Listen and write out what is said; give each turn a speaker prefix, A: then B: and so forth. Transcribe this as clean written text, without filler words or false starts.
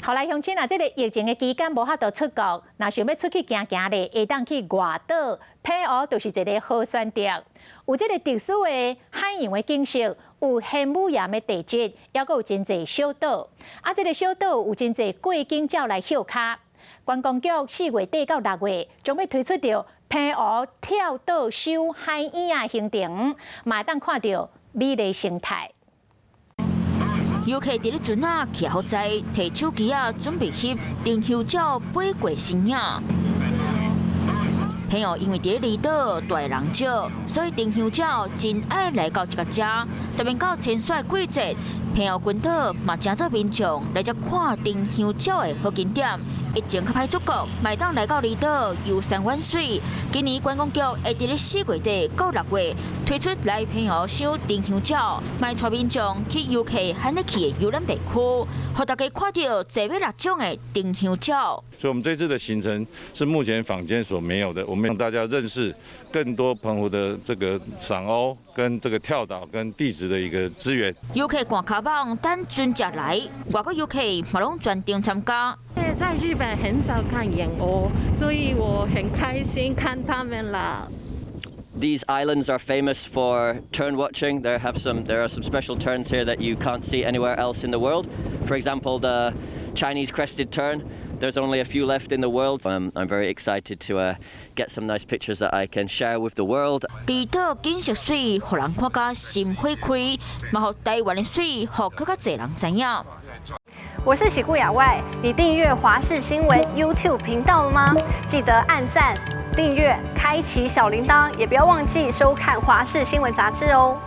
A: 好來，鄉親啊，這個疫情的期間無法度出國，若想欲出去行行咧，會當去外島，澎湖就是一个好選擇。有這个特殊的海洋的景色，有玄武岩的地質，猶閣有真濟小島。啊，這个小島有真濟過境鳥來歇跤。觀光局4月底到6月，將欲推出著澎湖跳島賞海鶯的行程，嘛會當看著美麗生態。
B: 遊客佇咧船仔徛好在，提手機仔準備翕燈香鳥飛過身影。澎湖因為佇咧離島大人少，所以燈香鳥真愛來到這个遮。特別到遷徙季節，澎湖群島嘛成做民眾來遮看燈香鳥的好景點。疫情較歹出國，嘛會當來到離島遊山玩水。今年觀光局會佇咧4月底到6月推出來澎湖賞燈香鳥，嘛帶民眾去遊客罕會去的遊覽地區，予大家看著濟欲六種的燈香鳥。
C: 所以，我們這次的行程是目前坊間所沒有的，我們讓大家認識更多澎湖的這個賞鷗、跟這個跳島、跟地質的一個資源。
B: 遊客趕跤蠓等船隻來，外國遊客嘛攏專程參加。
D: 在日本很少看燕鷗，所以我很開心看他們了。
E: These islands are famous for tern watching. There are some special terns here that you can't see anywhere else in the world. For example, the Chinese crested tern. There's only a few left in the world. I'm very excited to get some nice pictures that I can share with the world.
B: 離島景色媠，予人看甲心花開，嘛予台灣的媠，予閣較濟人知影。
F: 我是喜顧亞外，你訂閱華視新聞 YouTube 頻道了嗎？記得按讚、訂閱、開啟小鈴鐺，也不要忘記收看華視新聞雜誌哦。